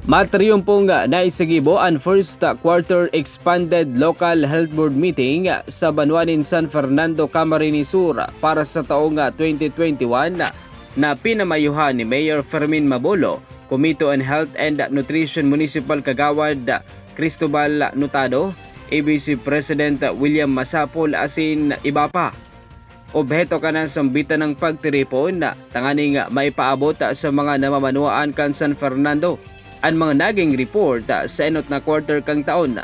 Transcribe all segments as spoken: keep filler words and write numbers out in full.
Matriyumpong naisigibo an first quarter expanded local health board meeting sa banwa nin San Fernando, Camarines Sur para sa taong twenty twenty-one na pinamayuhan ni Mayor Fermin Mabolo, Committee on Health and Nutrition Municipal Kagawad Cristobal Notado, A B C President William Masapol asin iba pa. Obheto kan sambitan an pagtiripon tanganing maipaabot sa mga namamanwaan kan San Fernando an mga naging report sa enot na quarter kan taon,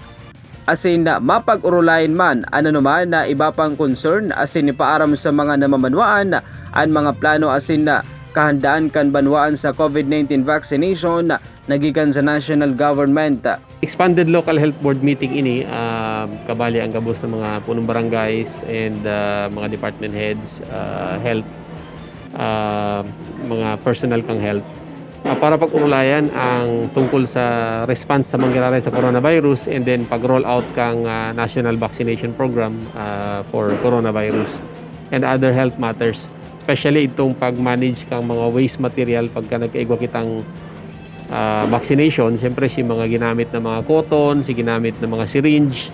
asin mapag-orolayan man an anoman na iba pang concern asin ipaaram sa mga namamanwaan an mga plano asin kahandaan kan banwaan sa COVID nineteen vaccination na gikan sa national government. Expanded Local Health Board meeting ini, ah, kabali ang gabos sa mga punong barangays and, ah, mga department heads, ah, health, ah, mga personnel kan health. Ah, para pag-orolayan ang tungkol sa response sa mangyayari sa coronavirus and then pag-roll out kan, ah, national vaccination program, ah, for coronavirus and other health matters. Especially itong pag-manage kan mga waste material pagka nagkaigwa kitang, ah, vaccination. Siyempre, si mga ginamit na mga cotton, si ginamit na mga syringe,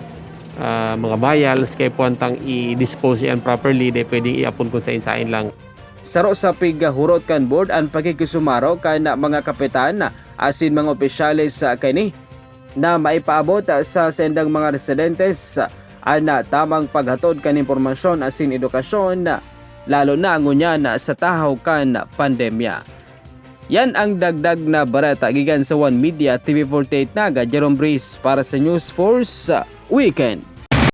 ah, mga vials, kaya puwantang i-dispose yan properly, di pwedeng iapon kung sain-sain lang. Saro sa pighahurot kan board an pakikisumaro kan mga kapitan asin mga opisyales sa kaini na maipaabot sa saindang mga residentes an tamang paghatod kan impormasyon asin edukasyon, lalo na ngunyan sa tahaw kan pandemya. Yan ang dagdag na bareta gikan sa One Media T V forty-eight Naga, Jerome Breeze para sa News Force Weekend.